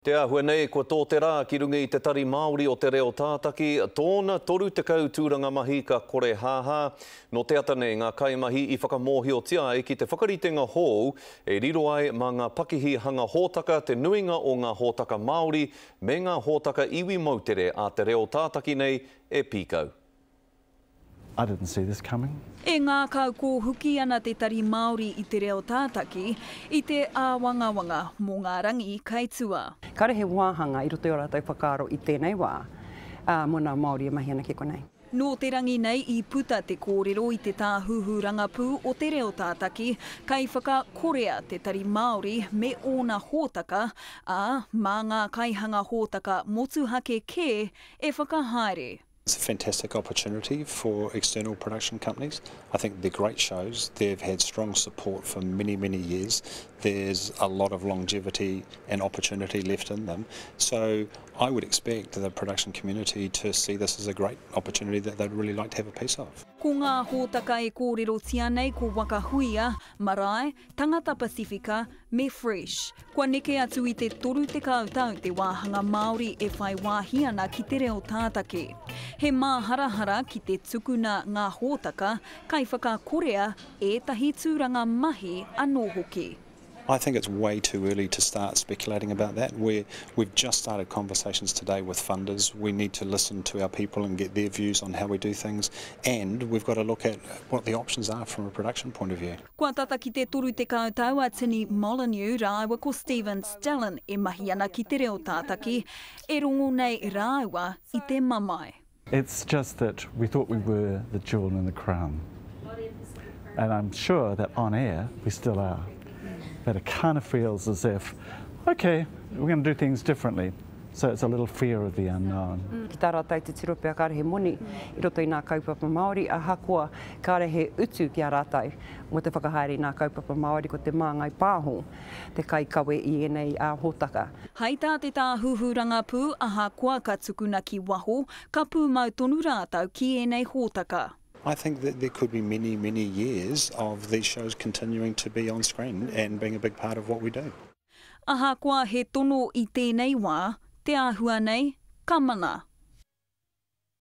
Te āhua nei, kua tō te rā ki runga i te Tari Māori o Te Reo Tātaki, tōna 30 tūranga mahi ka korehāhā. Nō te ata nei ngā kaimahi i whakamōhiotia ai ki te whakaritenga hou e riro ai mā ngā pakihi hanga hōtaka te nuinga o ngā hōtaka Māori me ngā hōtaka iwi moutere a Te Reo Tātaki nei e pīkau. I didn't see this coming. E ngākau kōhuki ana te Tari Māori i te reo tātaki, i te āwangawanga mō ngā rangi kei tua. Kāre he wāhanga i roto i ō rātou whakaaro i tēnei wā, ā, mō nā Māori e mahi ana ki konei. Nō te rangi nei i puta te kōrero i te tāhuhu rangapū o te reo tātaki, kei whakakorea te Tari Māori me ōna hōtaka, ā, mā ngā kaihanga hōtaka motuhake kē e whakahaere. It's a fantastic opportunity for external production companies. I think they're great shows. They've had strong support for many, many years. There's a lot of longevity and opportunity left in them. So I would expect the production community to see this as a great opportunity that they'd really like to have a piece of. Ko ngā hōtaka e kōrerotia nei ko Waka Huia, Marae, Tangata Pasifika, me Fresh. Kua neke atu i te 30 tau te wāhanga Māori e whai wāhi ana ki te reo tātaki. He māharahara ki te tukuna ngā hōtaka, kai whakakorea ētahi tūranga mahi anō hoki. I think it's way too early to start speculating about that. We're, we've just started conversations today with funders. We need to listen to our people and get their views on how we do things. And we've got to look at what the options are from a production point of view. Kua tata ki te 30 tau a Tini Molyneux rāua ko Stephen Stellan e mahi ana ki te reo tātaki, e rongo nei rāua i te mamae. It's just that we thought we were the jewel in the crown. And I'm sure that on air we still are. But it kind of feels as if, okay, we're going to do things differently. So it's a little fear of the unknown. Ki tā rātou titiro pea kāre he moni i roto i nā kaupapa Māori, ahakoa kāre he utu ki a rātou mō te whakahaere i nā kaupapa Māori, ko Te Māngai Pāho te kaikawe i ēnei hōtaka. Hei tā te Tāhuhu Rangapū, ahakoa ka tukuna ki waho, ka pūmau tonu rātou ki ēnei hōtaka. I think that there could be many, many years of these shows continuing to be on screen and being a big part of what we do. Ahakoa he tono i tēnei wā, te āhua nei, ka mana.